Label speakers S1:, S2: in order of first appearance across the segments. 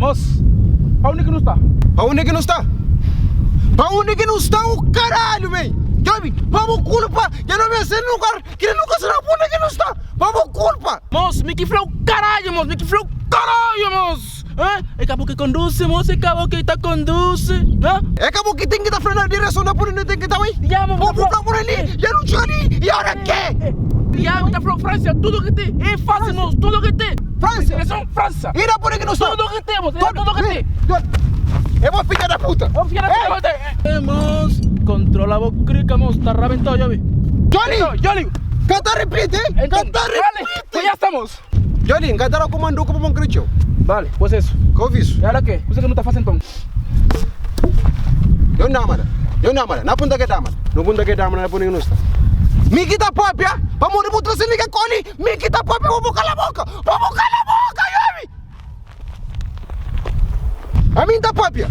S1: Mos, pa undi ki nu sta?
S2: Pa undi ki nu sta? Pa undi ki nu sta o karalhu mei! Djobi, pa bu kulpa dja no ben sen lugar ki nu ka sabe pa undi ki nu sta! Pa bu kulpa!
S1: Mos, mi ki fla-u karalhu mos, mi ki fla-u karalhu mos! Hã? É ka bo ki kondusi mos, é ka bo ki ta kondusi, hã?
S2: É ka bo ki ten ki ta fla na direson na pa undi nu ten ki ta bai?
S1: Ya, mo,
S2: Bo bu fla por ali, dja nu txiga li, i ora ke?
S1: Ya, mi ta fla-u Fransia, tudu ki ten, é fásil mos, tudu ki ten!
S2: Fransia?
S1: Direson Fransa!
S2: I na pa undi ki nu sta?
S1: Tudu ki ten mos, é tudu ki ten!
S2: É bo fidja da puta!
S1: Bo fidja da puta! Ei! Mos, kontrola bo krika mos, ta rabentau djobi!
S2: Johnny!
S1: Johnny!
S2: Ka ta ripiti, ka ta ripiti!
S1: Bale, ya stamos!
S2: Johnny, N ka ta da ku manduka pa bo N kre txeu.
S1: Bale, pos eso.
S2: Ka ovi isu.
S1: E ala ke? Kusa ke nu ta fasi nton?
S2: Yo namada, yo namada, na punta ke damada. No punta ke damada na puni ki no sta. Mi ki ta papia, pamodi bu trase mi ke koli, mi ki ta papia pa bu kala boka, pa bu kala boka, yomi! Ami N ta papia.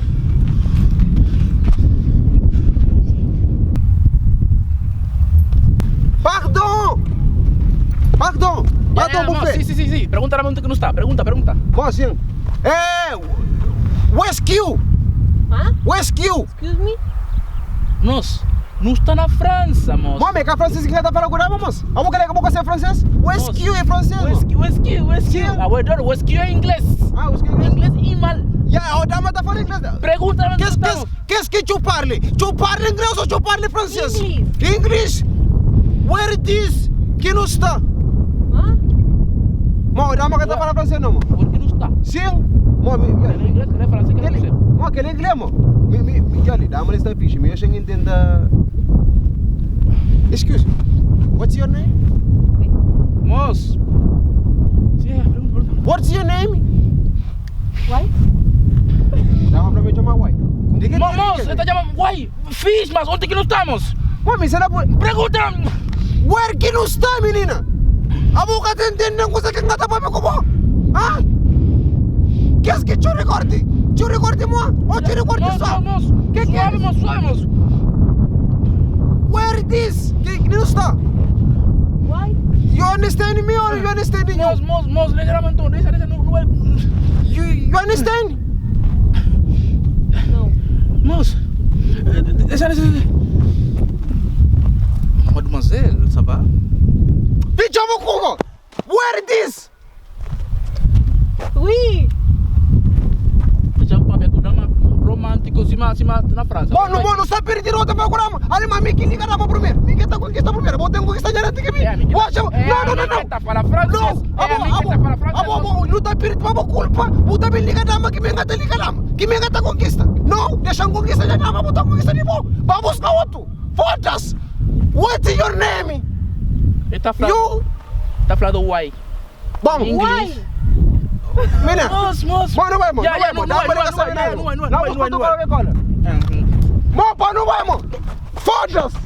S2: Pardon! Pardon! Pardon, bu fé.
S1: Si, si, si, si. Pergunta la onde que nu sta. Pergunta, pergunta.
S2: Bom, sim. É, West Q.
S3: Hã?
S2: West Q.
S3: Excuse me?
S1: Nos, nu sta na Fransa, mos.
S2: Mô, me ka francês ki ka ta fala ku dama, mos. Abo kre ka bo ka ser francês? West Q é francês, mô.
S1: West Q, West Q, West Q. Ah, ué, dodo, West Q é inglês.
S2: Ah, West Q é inglês?
S1: Inglês e mal.
S2: Ya, o dama ta fala inglês.
S1: Pergunta la onde
S2: Kes,
S1: nu
S2: kes,
S1: sta.
S2: kes ki txu parli? Txu parli inglês ou txu parli francês?
S3: Inglês.
S2: Inglês. Where it is ki nu sta?
S3: Hã?
S2: Mô, dama ka ta fala francês não, mô.
S1: Onde que nu sta?
S2: Sim. Mô, mi,
S1: Kel é inglês, kel é francês, kel é
S2: Kel,
S1: kuzê?
S2: mô, kel é inglês, mô. Mi, mi, mi, djali, dama li sta fixi. Mi axa N tenta. Excuse me. What's your name?
S1: Mos. Si, pergunta, pergunta.
S2: What's your name?
S3: Why?
S2: Dama fla mi txoma why. Di ki
S1: Mo, mos, el ta txoma why. Fixi, mas onde ki nu sta, mos?
S2: Mô, mi sera bu.
S1: Pergunta!
S2: Where ki nu sta, minina? Abo ka ta intende kusa ki N ka ta papia ku bo? Ha? Kes ki txuri korti? Txuri korti mo o txuri korti so?
S1: Mos,
S2: Ke ki
S1: suave, mos, suave, mos.
S2: Where this? Ki nu sta?
S3: Why?
S2: You understand me or you understand you?
S1: Mos, mos, mos, dexa la nton, dexa, dexa, nu, nu bai.
S2: You, you understand?
S3: No.
S1: Mos, dexa, dexa, dexa. Mademoiselle, ça va?
S2: Fitxa bu ku Where this?
S3: Oui.
S1: Dexa-m papia ku dama romántico sima sima na França.
S2: Bom, no, bom, no sta perdi rota pa kurama. Ali ma mi ki liga dama primeiro. Mi ke ta conquista primeiro. Bo ten conquista já antes que mi.
S1: É, mi que
S2: Bo
S1: ta-
S2: acha?
S1: é,
S2: Não, não,
S1: mi
S2: não,
S1: que
S2: não.
S1: ta fala francês.
S2: Não,
S1: É,
S2: abo,
S1: mi que
S2: abo,
S1: ta fala francês.
S2: abo, abo, nu ta perdi pa bo culpa. Bu ta ben liga dama ki mi nga ta liga dama. Ki mi nga ta conquista. Não, deixa conquista já dama, bu ta conquista di bo. Ba busca outro. Foda-se. What's your name?
S1: E ta fla,
S2: You
S1: ta fladu why.
S2: Bom,
S1: Inglês.
S3: Why?
S2: Mina.
S1: Mos, mos.
S2: Bom, não vai, mo.
S1: Ya,
S2: Não
S1: ya,
S2: vai, mo.
S1: não
S2: Dá
S1: vai,
S2: pra
S1: não
S2: ligar
S1: vai,
S2: sabe
S1: não
S2: não.
S1: vai, não
S2: Não,
S1: vai,
S2: vou
S1: não vai,
S2: contar
S1: não
S2: qualquer coisa. Mo, pá, não vai, mo. Foda-se.